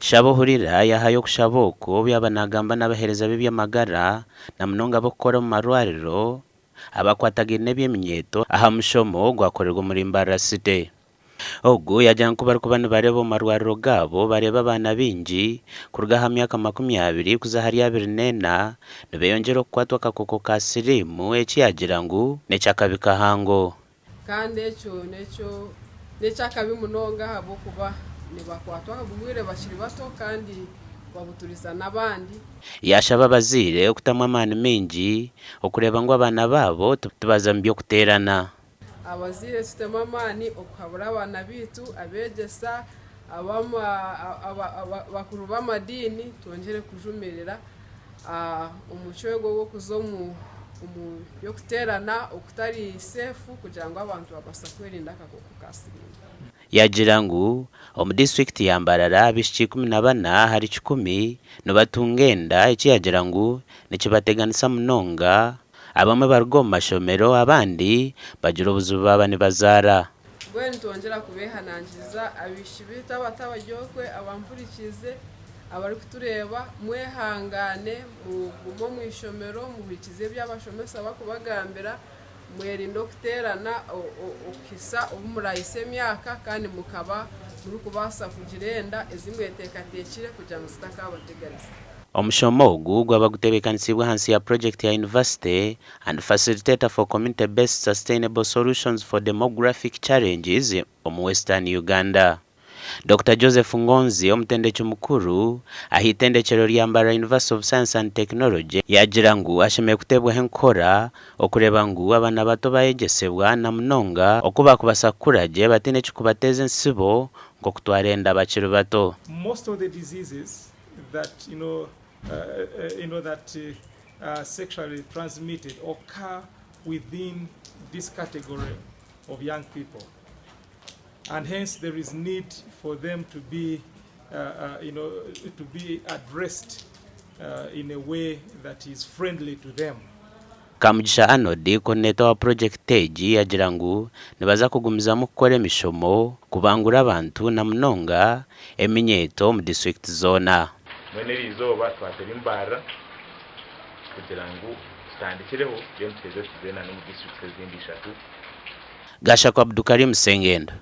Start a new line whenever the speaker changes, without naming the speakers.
Shabohurira yaahayo okushaba oku obu yaaba naagamba n'abaheereza b'eby'amagara na munonga ab'okukora omu marwariro abakwatagaine n'eby'eminyeeto aha mushomo ogwakorerwa omuri Mbarara City. Ogu yaagira ngu ku barikuba nibareeba omu marwariro gaabo bareeba abaana baingi kuruga aha myaka 20 kuza ahari 24 nibeyongyera okukwatwa akakooko ka siriimu eki yaagira ngu n'eky'akabi kahango.
Kandi ekyo n'eky'akabi munonga ahabw'okuba nibakwatwa oburwaire bakiri bato kandi babuturiza n'abandi.
Yaashaba abazaire okutamu amaani maingi okureeba ngu abaana baabo tibaza mu by'okuteerana.
Abazaire tutemu amaani okuhabura abaana baitu, abeegyesa, abakuru b'amadiini twongyere kujumirira omucwe ogu ogw'okuza omu by'okuteerana okutari seefu kugira ngu abantu babaasa kwerinda akakooko ka siriimu.
Yaagira ngu omu disiturikiti ya Mbarara abaishiki 14 ahari kikumi nibatunga enda eki yaagira ngu nikibateganisa munonga, abamwe baruga omu mashomero abandi bagira obuzibu baaba nibazaara.
Mbwenu nitwongyera kubeehanangiriza abaishiki baitu abato abari okwe, abampurikiize, abarikutureeba, mwehangaane, mugume omu ishomero, muhurikize ebi abashomesa barikubagambira, mwerinde okuteerana okuhitsya obu muraahitsye emyaka kandi mukaba murikubaasa kugira enda ezi mweteekateekire kugira ngu zitakaabateganisa.
Omushomo ogu gwaba gutebeekanisiibwe ahansi ya purojekiti ya University and Facilitator for Community Based Sustainable Solutions for Demographic Challenges omu Western Uganda. Dokita Joseph Ngonzi, omutendeki mukuru ah'eitendekyero rya Mbarara University of Science and Technology yaagira ngu hashemereire kuteebwaho enkora okureeba ngu abaana bato bayegyesebwa na munonga oku baakubaasa kukura gye bataine ekirikubateeza entsibo nk'okutwara enda bakiri bato.
Most of the diseases that you know, you know that are sexually transmitted occur within this category of young people and hence there is need for them to be you know to be addressed in a way that is friendly to them.
Kamugisha Arnold, Coordinator wa purojekiti egi yagira ngu nibaza kugumizamu kukora emishomo kubangura abantu na munonga eminyeeto omu disiturikiti zoona.
Mbwenu eri izooba twatera embarra kugira ngu tutandikireho then tuheze tuze na n'omu districts ezindi ishatu.
Gashakwa Abdukarim Sengendo.